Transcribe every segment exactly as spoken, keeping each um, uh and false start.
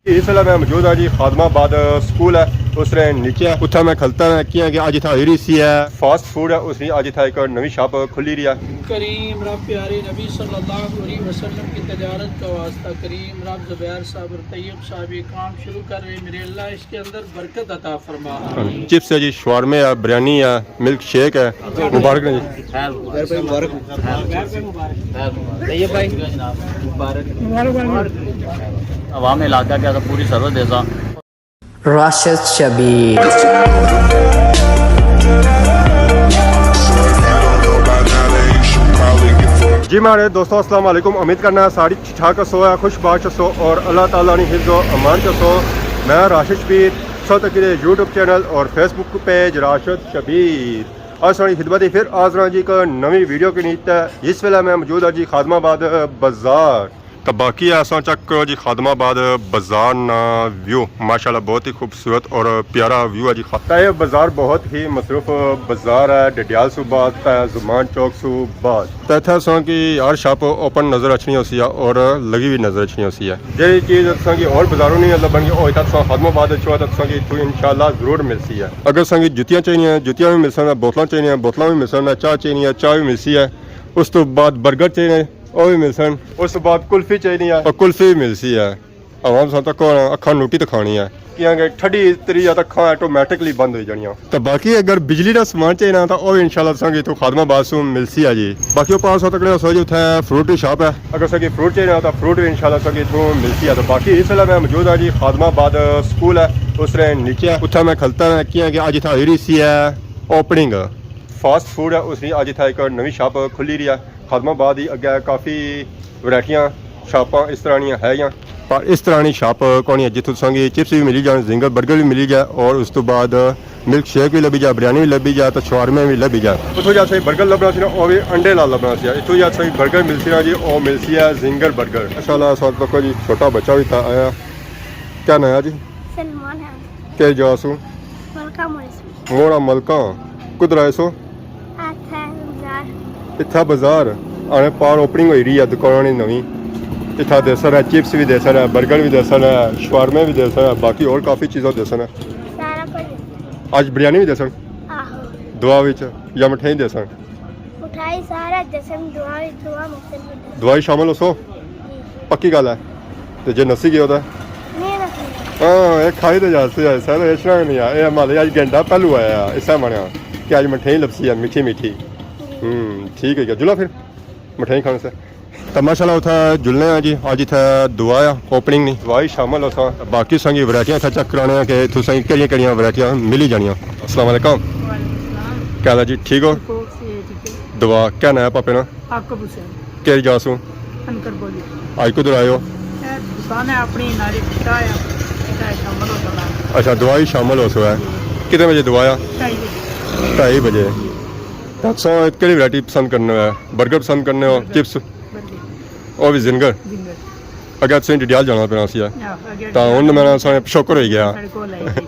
اس ویلے میں موجود ہاں جی خادم آباد سکول ہے، اس نے نیچے، اتھا میں کھلتا ہاں، کیاں کہ اج اتھا ہوئی رہی سی ہے فاسٹ فوڈ ہے، اس نے اج اتھا ایک نوی شاپ کھلی رہی ہے۔ کریم رب پیارے نبی صلی اللہ علیہ وسلم کی تجارت کا واسطہ، کریم رب زبیر صاحب اور طیب صاحب یہ کام شروع کر رہے، میرے اللہ اس کے اندر برکت عطا فرما۔ چپس ہے جی، شوارمے ہے، بریانی ہے، ملک شیک ہے۔ مبارک نے جی۔ خیر مبارک۔ خیر بھائی مبارک۔ مبارک۔ عوام علاقہ کیا تو پوری سروس دے سا۔ راشد شبیر۔ جی ماڑے دوستو، السلام علیکم۔ امید کرنا ساری ٹھیک ٹھاک ہسو، خوش باش ہسو اور اللہ تعالیٰ نی حفظ و امان چ ہسو۔ میں راشد شبیر، سو تک یوٹیوب چینل اور فیس بک پیج راشد شبیر۔ اج ساڑی خدمت ہی پھر حاضر ہاں جی ایک نوی ویڈیو کے نیت۔ اس ویلے میں موجود ہاں جی خادم آباد بازار۔ تو باقی اساں چیک کرو جی خادم آباد بازار نا ویو، ماشاءاللہ بہت ہی خوبصورت اور پیارا ویو ہے جی۔ تے یہ بازار بہت ہی مصروف بازار ہے، ڈڈیال سو بعد تے زمان چوک سو بعد۔ تے اتھے اساں کی ہر شاپ اوپن نظر اچھنی ہوسی ہے اور لگی ہوئی نظر اچھنی ہوسی ہے۔ جیڑی چیز اساں کی اور بازاروں نہیں لبھن گی، او اتھا تساں خادم آباد اچھو تے تساں کی اتھوں انشاءاللہ ضرور ملسی ہے۔ اگر اساں کی جتیاں چاہیے ہیں، جتیاں بھی ملسن، بوتلاں چاہیے ہیں، بوتلاں بھی ملسن، چاہ چاہیے ہے، چاہ بھی ملسی ہے۔ اس تو بعد برگر چاہیے ہیں، او بھی ملسن۔ اس تو بعد کلفی چاہیے ہے، او کلفی بھی ملسی ہے۔ عوام ساں تک اکھاں نوٹی تے کھانی ہے، کیاں کہ ٹھڈی تری یا تاں اکھاں آٹومیٹکلی بند ہوئی جانیاں۔ تے باقی اگر بجلی دا سامان چاہینا تاں او انشاءاللہ تساں کی اتھوں خادم آباد سوں ملسی ہے جی۔ باقی او پاس تکڑے ہو سو جی، اتھے فروٹ دی شاپ ہے۔ اگر تساں کی فروٹ چاہینا تاں فروٹ بھی انشاءاللہ تساں کی اتھوں ملسی ہے۔ تے باقی اس ویلے میں موجود ہاں جی خادم آباد سکول ہے، اس نے نیچے، اتھے میں کھلتا ہاں، کیاں کہ اج اتھا ہوئی رہی سی ہے اوپننگ۔ فاسٹ فوڈ ہے، اس نے اج اتھا ایک نوی شاپ کھلی رہی ہے۔ خادم آباد ہی اگے کافی ورائٹیاں شاپاں اس طرح نیاں ہے یا، پر اس طرح نی شاپ کونی ہے جتھوں تساں کی چپس بھی ملی جان، زنگر برگر بھی ملی جائے اور اس تو بعد ملک شیک بھی لبھی جائے، بریانی بھی لبھی جائے، تو شوارمے بھی لبھی جائے۔ اتھوں جا سائی برگر لبنا سی نا، او بھی انڈے نال لبنا سی۔ اتھوں جا سائی برگر ملسی نا جی، او ملسی ہے زنگر برگر۔ ماشاءاللہ، ساتھ تکو جی چھوٹا بچہ بھی تھا آیا۔ کیا ناں ہے جی؟ سلمان ہے۔ کہڑی جا سو؟ ملکہ موڑے سو۔ موڑا ملکہ۔ کدھر آئے سو؟ اتھا بازار۔ اتھا بازار؟ آنے پار اوپننگ ہوئی رہی ہے دکان نی نوی۔ اتھا دے سر ہے، چپس بھی دے سر ہے، برگر بھی دے سر ہے، شوارمے بھی دے سر ہے، باقی اور کافی چیزاں دے سر ہے۔ سارا کچھ۔ اج بریانی بھی دے سر؟ آہو۔ دعا وچ یا مٹھائی دے سر؟ مٹھائی سارا دے سر، دعا وچ، دعا مختلف۔ دعا وچ شامل ہو سو؟ جی۔ پکی گل ہے؟ تے جے نسی گئے ہو تے؟ نہیں نسی۔ ہاں، اے کھائی تے جاسی ہے سر، اچھنا نہیں ہے۔ اے ہمارے اج گھنٹہ پہلو آیا ہے، اسے منیا کہ اج مٹھائی لبسی ہے، میٹھی میٹھی۔ جی۔ ہوں، ٹھیک ہے، جلا پھر مٹھائی کھانے سے۔ تو ماشاءاللہ اتھا جلنے ہیں جی، اج اتھا دعا ہے، اوپننگ نہیں، دعا ہی شامل ہو سا۔ باقی سنگی ورائٹیاں اتھا چیک کرانے ہیں کہ اتھوں سنگی کہڑیاں کہڑیاں ورائٹیاں ملی جانیاں۔ السلام علیکم۔ وعلیکم السلام۔ کیا حال ہے جی، ٹھیک ہو؟ ٹھیک ہو، صحت ٹھیک ہے؟ دعا، کیا نام ہے پاپے نا؟ عاقب حسین۔ کہڑی جا سو؟ انکر بولی۔ آج کدھر آئے ہو؟ اے دکان ہے اپنی، نالی پتا ہے، پتا ہے شامل ہو سکتا ہے۔ اچھا، دعا ہی شامل ہو سکتا ہے۔ کتنے بجے دعا ہے؟ ڈھائی بجے۔ ڈھائی بجے۔ تو تساں کہڑی ورائٹی پسند کرنے ہو؟ برگر پسند کرنے ہو؟ برگر۔ چپس؟ برگر۔ او بھی زنگر؟ زنگر۔ اگر تساں ڈڈیال جانا پینا سی ہے۔ ہاں، اگر تاں ہن میں سارے شکر ہوئی گیا۔ ساڑے کول آئی گئی۔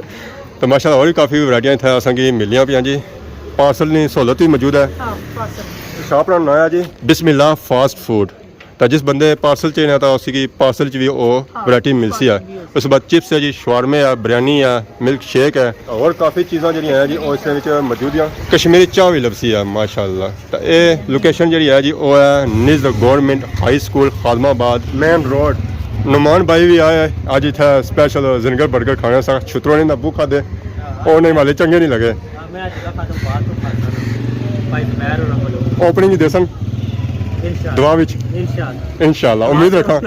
تو ماشاءاللہ اور بھی کافی ورائٹیاں اتھے اساں کی ملیاں پیاں جی۔ پارسل نی سہولت بھی موجود ہے۔ ہاں، پارسل۔ شاپ نا نام ہے جی بسم اللہ فاسٹ فوڈ۔ تو جس بندے پارسل چاہینا تھا اسی کی پارسل چ بھی او ہاں، ورائٹی ملسی ہے۔ پارسل بھی ہو اس بعد چپس ہے جی، شوارمے ہے، بریانی ہے، ملک شیک ہے۔ اور کافی چیزاں جڑی ہیں جی، او اس وچ موجود ہیں۔ کشمیری چاہ بھی لبسی ہے، ماشاءاللہ۔ تے اے لوکیشن جڑی ہے جی، او ہے نزد گورنمنٹ ہائی سکول خادم آباد مین روڈ۔ نعمان بھائی بھی آئے اج اتھے اسپیشل زنگر برگر کھانے سا، چھترو نے دا بھوکا دے، او نہیں مالے چنگے نہیں لگے۔ ہاں، میں اج کا کھاتا باہر تو کھاتا نا۔ بھائی زبیر ہوراں کولوں۔ اوپننگ ہی دیسن۔ انشاءاللہ۔ دعا وچ۔ انشاءاللہ۔ انشاءاللہ، امید رکھاں۔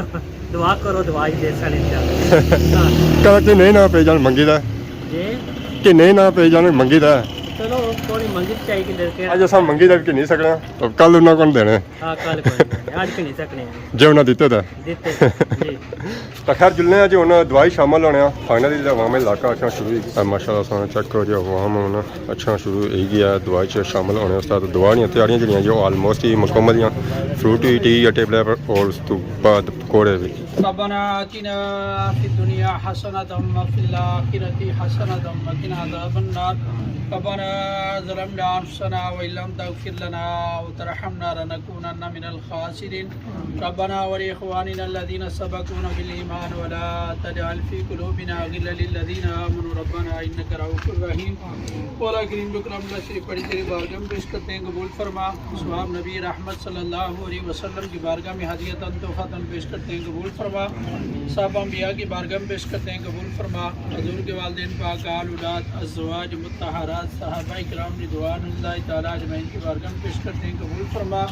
دعا کرو، دعا ہی دیسن انشاءاللہ۔ کل کہ نہیں نہ پے جان منگی دا۔ جی۔ کہ نہیں نہ پے جان منگی دا۔ چلو، تھوڑی منگی چاہیے کہ دے کے۔ اج اساں منگی دا بھی کہ نہیں سکنا، تو کل انہاں کون دینے؟ ہاں، کل کوئی نہیں، اج کہ نہیں سکنے۔ جے انہاں دیتے دا۔ دیتے، جی۔ تو خیر، جلنے ہیں جی، ہن دعا ہی شامل ہونے ہیں۔ فائنلی جیڑا عوام علاقہ اچھنا شروع ہوئی گیا۔ ماشاءاللہ، ساں چیک کرو جی، عوام ہن اچھنا شروع ہوئی گیا ہے۔ دعا چ شامل ہونے واسطے تو دعا نیاں تیاریاں جیڑیاں جی، او آلموسٹ ہی مکمل ہیاں۔ فروٹی ٹی یا ٹیبل پر، اور اس تو بعد پکوڑے بھی۔ ربنا آتنا فی الدنیا حسنة وفی الآخرة حسنة وقنا عذاب النار۔ ربنا ظلمنا أنفسنا وإن لم تغفر لنا وترحمنا لنكونن من الخاسرين. ربنا ولإخواننا الذين سبقونا بالإيمان ولا تجعل في قلوبنا غلا للذين آمنوا ربنا إنك رؤوف رحيم. مولا کریم، جو کلام اللہ شریف پڑھی، تیری بارگاہ میں پیش کرتے ہیں، قبول فرما. ثواب نبی رحمت صلی اللہ علیہ وسلم کی بارگاہ میں ہدیۃً تحفۃً پیش کرتے ہیں، قبول فرما. صحابہ انبیاء کی بارگاہ میں پیش کرتے ہیں، قبول فرما. حضور کے والدین پاک، آل اولاد، ازواج مطہرات، صحابہ کرام رضوان اللہ تعالیٰ اجمعین کی بارگاہ میں پیش کرتے ہیں، قبول فرما.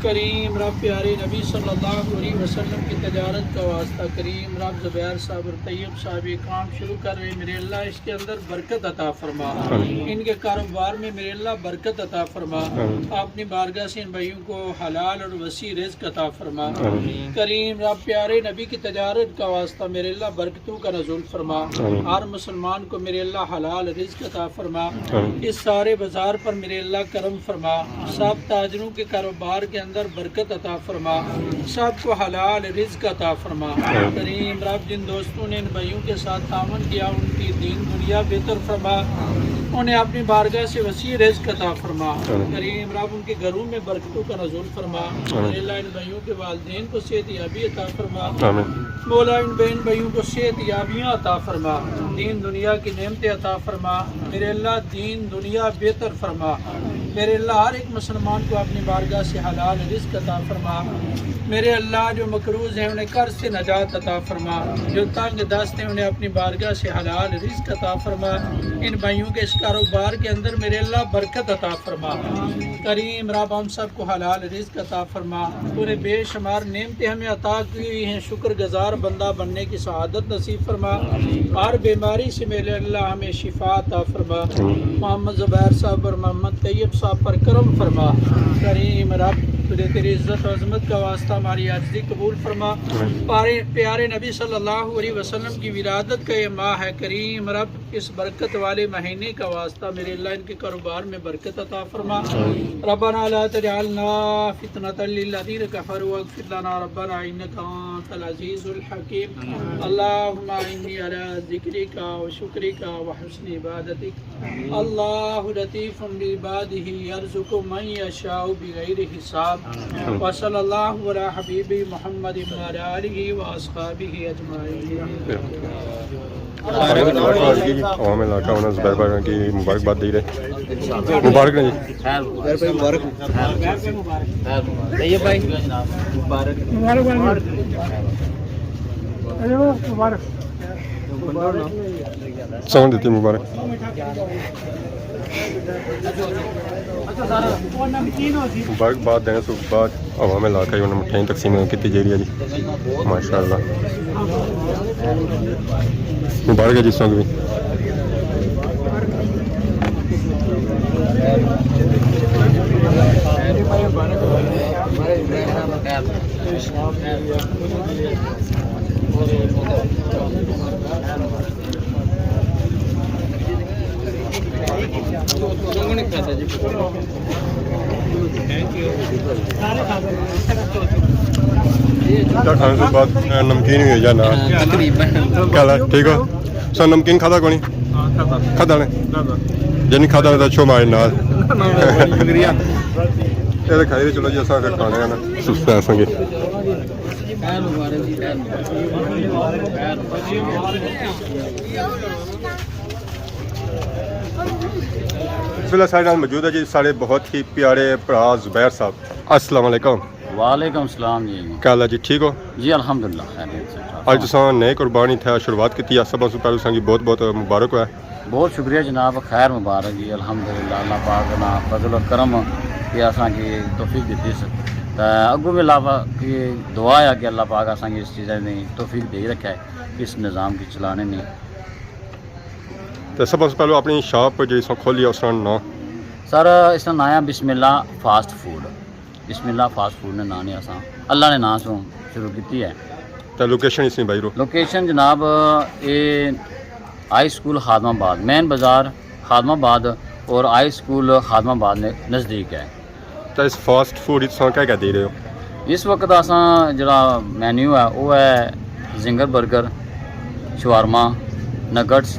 کریم رب، پیارے نبی صلی اللہ علیہ وسلم کی تجارت کا واسطہ، کریم رب، زبیر صاحب اور طیب صاحب یہ کام شروع کر رہے ہیں، میرے اللہ اس کے اندر برکت عطا فرما. آمین. ان کے کاروبار میں میرے اللہ برکت عطا فرما. آمین. اپنی بارگاہ سے ان بھائیوں کو حلال اور وسیع رزق عطا فرما. آمین. کریم رب، پیارے نبی کی تجارت کا واسطہ میرے اللہ برکتوں کا نزول فرما. آمین. ہر مسلمان کو میرے اللہ حلال رزق عطا فرما. آمین. اس سارے بازار پر میرے اللہ کرم فرما. سب تاجروں کے کاروبار کے اندر برکت عطا فرما. سب کو حلال رزق عطا فرما. آمین. کریم رب، جن دوستوں نے ان بھائیوں کے ساتھ تعاون کیا، ان کی دین دنیا بہتر فرما. انہیں اپنی بارگاہ سے وسیع رزق عطا فرما. آمین. کریم رب، ان کے گھروں میں برکتوں کا نزول فرما. آمین. میرے اللہ، ان بھائیوں کے والدین کو صحت یابی عطا فرما. آمین. مولا، ان بہن بھائیوں کو صحت یابیاں عطا فرما، دین دنیا کی نعمتیں عطا فرما. میرے اللہ، دین دنیا بہتر فرما. میرے اللہ، ہر ایک مسلمان کو اپنی بارگاہ سے حلال رزق عطا فرما. میرے اللہ، جو مقروض ہیں انہیں قرض سے نجات عطا فرما، جو تنگ دست ہیں انہیں اپنی بارگاہ سے حلال رزق عطا فرما. ان بھائیوں کے اس کاروبار کے اندر میرے اللہ برکت عطا فرما. کریم رب، ہم سب کو حلال رزق عطا فرما. تو نے بے شمار نعمتیں ہمیں عطا کی ہوئی ہیں، شکر گزار بندہ بننے کی سعادت نصیب فرما. ہر بیماری سے میرے اللہ ہمیں شفا عطا فرما. محمد زبیر صاحب اور محمد طیب صاحب پر کرم فرما. کریم رب، تجھے تیری عزت و عظمت کا واسطہ ہماری عاجزی قبول فرما. پیارے، پیارے نبی صلی اللہ علیہ وسلم کی ولادت کا یہ ماہ ہے. کریم رب، اس برکت والے مہینے کا واسطہ میرے اللہ ان کے کاروبار میں برکت عطا فرما. ربنا لا تجعلنا فتنة للذين كفروا واغفر لنا ربنا إنك أنت العزيز الحكيم. اللهم أعني على ذكرك وشكرك وحسن عبادتك. الله لطيف بعباده يرزق من يشاء بغير حساب. وصلى الله على حبيبه محمد وعلى آله وأصحابه أجمعين. عوام علاقہ انہاں زبیر بھائی کی مبارکباد دے رہے۔ مبارک نے جی۔ خیر مبارک۔ طیب بھائی، مبارک۔ مبارک۔ ساؤنڈ دیتی مبارک۔ مبارکباد دینے سے بعد عوام علاقہ ہی انہاں مٹھائیاں تقسیم کیتی جا رہی ہے جی۔ ماشاءاللہ۔ مبارک ہے جی سنگ بھی۔ کھانے سے بعد نمکین بھی ہو جانا۔ تقریباً۔ کیا حال ہے؟ ٹھیک ہو؟ سر نمکین کھادا کونی؟ ہاں، کھادا۔ کھادا نے؟ کھادا۔ جے نہیں کھادا تو چھو مارے نال۔ نہ، نہ، نہ، شکریہ۔ یہ تو کھائی دے، چلو جی، اساں پھر کھانے ہیں نا۔ سستا ہے سنگے۔ اس ویلے ساڑے نال موجود ہے جی ساڑے بہت ہی پیارے بھرا زبیر صاحب۔ السلام علیکم۔ وعلیکم السلام جی۔ کیا حال ہے جی، ٹھیک ہو؟ جی الحمدللہ، خیریت سے۔ اج تساں نئے کاروبار نی اتھے شروعات کیتی ہے، سب سے پہلے تساں کی بہت بہت مبارک ہوئے۔ بہت شکریہ جناب، خیر مبارک جی، الحمدللہ اللہ پاک نا فضل و کرم کہ اساں کی توفیق دتی سی۔ تے اگوں بھی اللہ پاک کی دعا ہے کہ اللہ پاک اساں کی اس چیزاں نی توفیق دے رکھے، اس نظام کی چلانے نی۔ تے سب سے پہلے اپنی شاپ جیڑی تساں کھولی ہے اس نا ناں؟ سر، اس نا ناں ہے بسم اللہ فاسٹ فوڈ۔ بسم اللہ فاسٹ فوڈ نے ناں نے اساں اللہ نے ناں سوں شروع کیتی ہے۔ تے لوکیشن اس نی بھائی رو؟ لوکیشن جناب، اے ہائی سکول خادم آباد، مین بازار خادم آباد اور ہائی سکول خادم آباد نے نزدیک ہے۔ تے اس فاسٹ فوڈ وچ تساں کیا کیا دے رہے ہو؟ اس وقت اساں جڑا مینیو ہے، او ہے زنگر برگر، شوارما، نگٹس،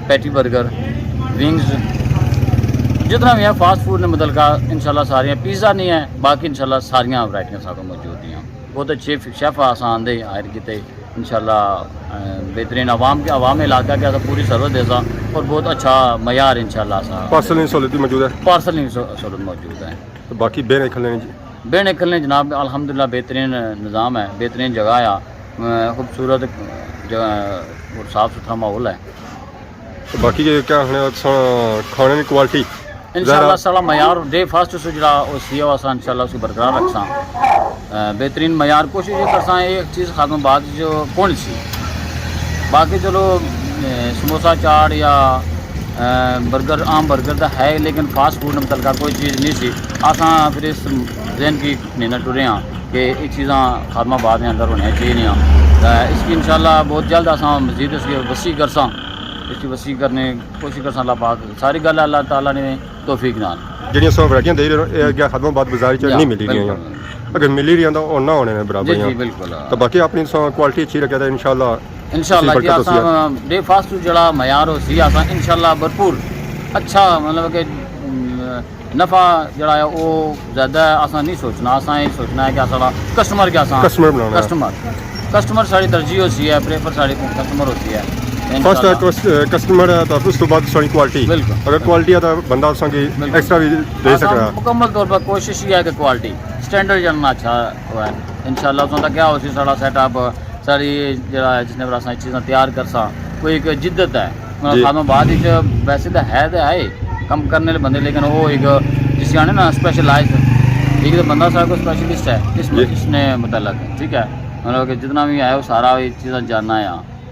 پیٹی برگر، ونگز، جتنا بھی ہے فاسٹ فوڈ نے متعلقہ، انشاءاللہ ساریاں، پیزا نہیں ہے، باقی انشاءاللہ ساریاں ورائٹیاں سارے موجود ہیں۔ بہت اچھے شیف آسان آندے ہائر کیتے، انشاءاللہ، اے، بہترین عوام کے، عوام علاقہ کے اساں پوری سہولت دیساں اور بہت اچھا معیار انشاءاللہ اساں۔ پارسل نی سہولت بھی موجود ہے؟ پارسل نی سہو-، سہولت موجود ہے۔ تو باقی بہنے کھلنے جی؟ بہنے کھلنے جناب، الحمدللہ بہترین نظام ہے، بہترین جگہ ہے، اے، خوبصورت جگہ اور صاف ستھرا ماحول ہے۔ تو باقی کیا آخنے تساں کھانے نی کوالٹی؟ انشاءاللہ ساڑا معیار ڈے فرسٹ سے جڑا او سی او اساں انشاءاللہ اس کی برقرار رکھساں۔ اے، بہترین معیار کوشش یہ کرساں، ایک چیز خاتمہ بعد جو کون سی۔ باقی چلو، اے، سموسہ چاٹ یا، اے، برگر، عام برگر تو ہے لیکن فاسٹ فوڈ متعلقہ کوئی چیز نہیں سی۔ اساں پھر اس ذہن کی نہیں نہ ٹرے ہاں کہ یہ چیزاں خاتمہ بعد نے اندر ہونے چاہیے نہیں ہاں۔ تے اس کی انشاءاللہ بہت جلد اساں مزید اس کی وسیع کرساں، اس کی وسیع کرنے کوشش کرساں۔ اللہ پاک ساری گل اللہ تعالیٰ نے توفیق نال۔ جڑیاں سو ورائٹیاں دے رہے ہو، یہ اگے خاتمہ بعد بازار چ جی، نہیں ملی رہی ہیں۔ بالکل۔ اگر ملی رہی ہیں تو او نہ ہونے نے برابر جی، ہیں۔ جی، بالکل۔ تو باقی اپنی سو کوالٹی اچھی رکھے تو انشاءاللہ جی، برکت ہوسی ہے۔ اساں ڈے فاسٹ جڑا معیار ہو سی، اساں انشاءاللہ بھرپور اچھا، مطلب کہ، ام، نفع جڑا ہے، او زیادہ اساں نہیں سوچنا، اساں یہ سوچنا ہے کہ اساں کسٹمر کے اساں کسٹمر بنانا ہے۔ کسٹمر، کسٹمر ساری ترجیح ہو سی ہے، پریفر ساری کسٹمر ہو سی ہے۔ فرسٹ انشاءاللہ۔ کس-، کسٹمر ہے، تو اس تو بعد ساری کوالٹی۔ بالکل۔ اگر کوالٹی ہے تو بندہ اساں کی بالکل۔ ایکسٹرا بھی دے اساں سکنا ہے۔ مکمل طور پر کوشش یہ ہے کہ کوالٹی، سٹینڈرڈ جاننا اچھا ہوا ہے۔ انشاءاللہ اس وقت کیا ہو سی سارا سیٹ اپ، ساری جڑا ہے جس نے پر اساں چیزاں تیار کرساں، کوئی ایک جدت ہے۔ جی۔ خاتمہ بعد وچ ویسے تو ہے تو ہے کم کرنے والے بندے، لیکن وہ ایک جس آنے نا اسپیشلائز، ایک تو بندہ سارے کو اسپیشلسٹ ہے اس، جی۔ اس نے متعلق، ٹھیک ہے، مطلب کہ جتنا بھی ہے وہ سارا یہ چیزاں جاننا ہے،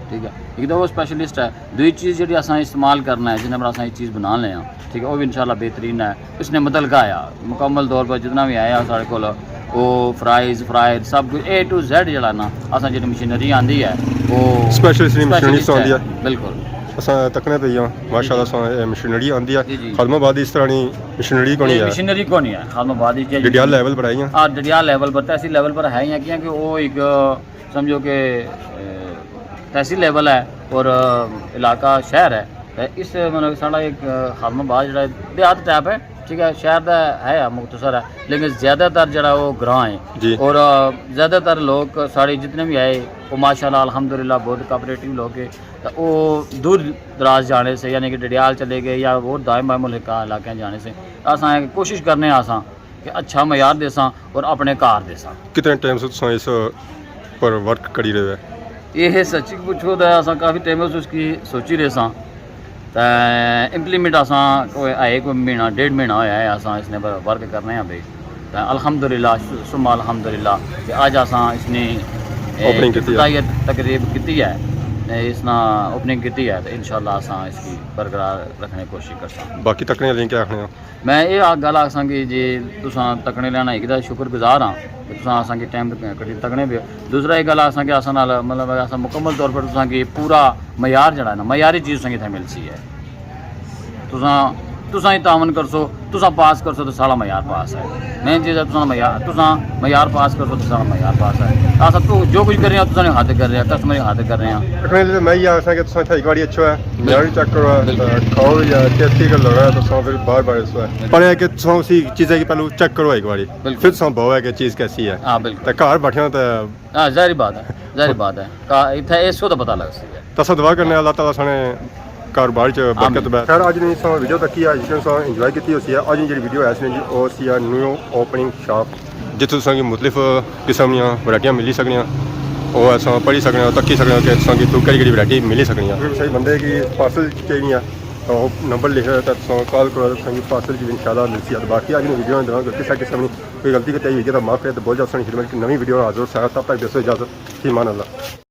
ٹھیک ہے، ایک تو وہ اسپیشلسٹ ہے۔ دوئی چیز جڑی اساں استعمال کرنا ہے، جنہیں پر اساں یہ چیز بنا لے ہیں، ٹھیک ہے، وہ بھی انشاءاللہ بہترین ہے۔ اس نے متعلقہ آیا مکمل طور پر جتنا بھی آیا سارے کول، وہ فرائز، فرائر، سب کچھ اے ٹو زیڈ جڑا نا، اساں جڑی مشینری آندی ہے، وہ اسپیشل اس نے مشینری اسپیشلسٹ آندی ہے۔ ہے۔ بالکل۔ اساں تکنے پہ ہی ہاں، ماشاءاللہ، جی، جی۔ اساں اے مشینری آندی ہے۔ جی، جی۔ خاتمہ آباد اس طرح نی مشینری کونی یہ ہے۔ مشینری کونی ہے، خاتمہ آباد اس جڑی ڈڈیال لیول پر آئی ہیں۔ ہاں، ڈڈیال لیول پر، تحصیل لیول پر ہے ہی ہیں، کیونکہ وہ ایک سمجھو کہ، اے، تحصیل لیول ہے اور، اے، علاقہ شہر ہے۔ تے اس مطلب ساڑا ایک، اے، خاتمہ آباد جڑا ہے، دیہات ٹائپ ہے، ٹھیک ہے، شہر دا ہے، مختصر ہے، لیکن زیادہ تر جڑا وہ گراں ہے۔ جی۔ اور، اے، زیادہ تر لوگ ساڑے جتنے بھی آئے، وہ ماشاءاللہ الحمدللہ بہت کوآپریٹو لوگ ہے۔ تے وہ دور دراز جانے سے، یعنی کہ ڈڈیال چلے گئے یا اور دائیں بائیں ملک علاقے جانے سے، اساں کوشش کرنے آں اساں کہ اچھا معیار دیساں اور اپنے گھر دیساں۔ کتنے ٹائم سے تساں اس پر ورک کری رہے ہو؟ یہ سچی پوچھو تو اساں کافی ٹائم سے اس کی سوچی رہے ساں۔ تے امپلیمنٹ اساں کوئی ہے کوئی مہینہ، ڈیڑھ مہینہ ہویا ہے اساں اس نے پر ورک کرنے ہیں بھائی۔ تے الحمدللہ، ثم الحمدللہ کہ اج اساں اس نے، اے، اوپننگ کیتی ہے۔ افتتاحیہ تقریب کیتی ہے۔ تے اس نا اوپننگ کیتی ہے تے انشاءاللہ اساں اس کی برقرار رکھنے کی کوشش کرساں۔ باقی تکنے والے کیا آخنے ہو؟ میں یہ آ گل آکھساں کہ جی تساں تکنے لینا ایک دا شکر گزار ہاں کہ تساں اساں کی ٹائم کڈی تکنے پے ہو۔ دوسرا یہ گل آکھساں کہ اساں نال مطلب اساں مکمل طور پر تساں کی پورا معیار جڑا ہے نا، معیاری چیز تساں کی اتھے ملسی ہے۔ تساں، تساں ہی تعاون کرسو، تساں پاس کرسو تو سارا معیار پاس ہے۔ مین چیز ہے تساں معیار، تساں معیار پاس کرسو تو سارا معیار پاس ہے۔ اساں تو جو کچھ کر رہے ہیں تساں نے ہاتھ کر رہے ہیں، کسٹمر نے ہاتھ کر رہے ہیں۔ تکنے لیے میں یہ آکھساں کہ تساں اتھے ایک باری اچھو ہے، معیار بھی چیک کرو ہے، بالکل۔ تے کھاؤ یا ٹیسٹی کر لو ہے، تساں پھر بار بار اس ہے۔ پر ہے کہ تساں اسی چیزیں کی پہلو چیک کرو ایک باری، بالکل۔ پھر تساں بہو ہے کہ چیز کیسی ہے۔ ہاں، بالکل۔ تے گھر بیٹھے ہو تے ہاں، ظاہری بات ہے، ظاہری بات ہے۔ کا-، اتھے اس کو تو پتہ لگ سکتا ہے۔ تساں دعا کرنے اللہ تعالیٰ سانے کاروبار چ برکت آمین۔ بے۔ خیر، اج نی سو ویڈیو تک ہی ہے، جس نے سو انجوائے کیتی ہوسی ہے۔ اج نی جڑی ویڈیو ہے اس نے جی، او سی ہے نیو اوپننگ شاپ۔ جتھوں تساں کی مختلف قسم دیاں ورائٹیاں ملی سکنیاں، او اساں پڑھی سکنے ہاں، تکی سکنے ہاں کہ تساں کی اتھوں کیڑی کیڑی ورائٹی ملی سکنی ہے۔ کوئی صحیح بندے کی پارسل چاہیے ہے، تو نمبر لکھے ہوئے، تو تساں کال کرو، تساں کی پارسل کی انشاءاللہ ملسی ہے۔ باقی اج نی ویڈیو دوران کوئی قسم قسم نی کوئی غلطی کوتاہی ہوئی ہے تو معاف کرے، تو بہت جلد تساں نی خدمت نوی ویڈیو حاضر ہوساں، تب تک دیسو اجازت، فی امان اللہ۔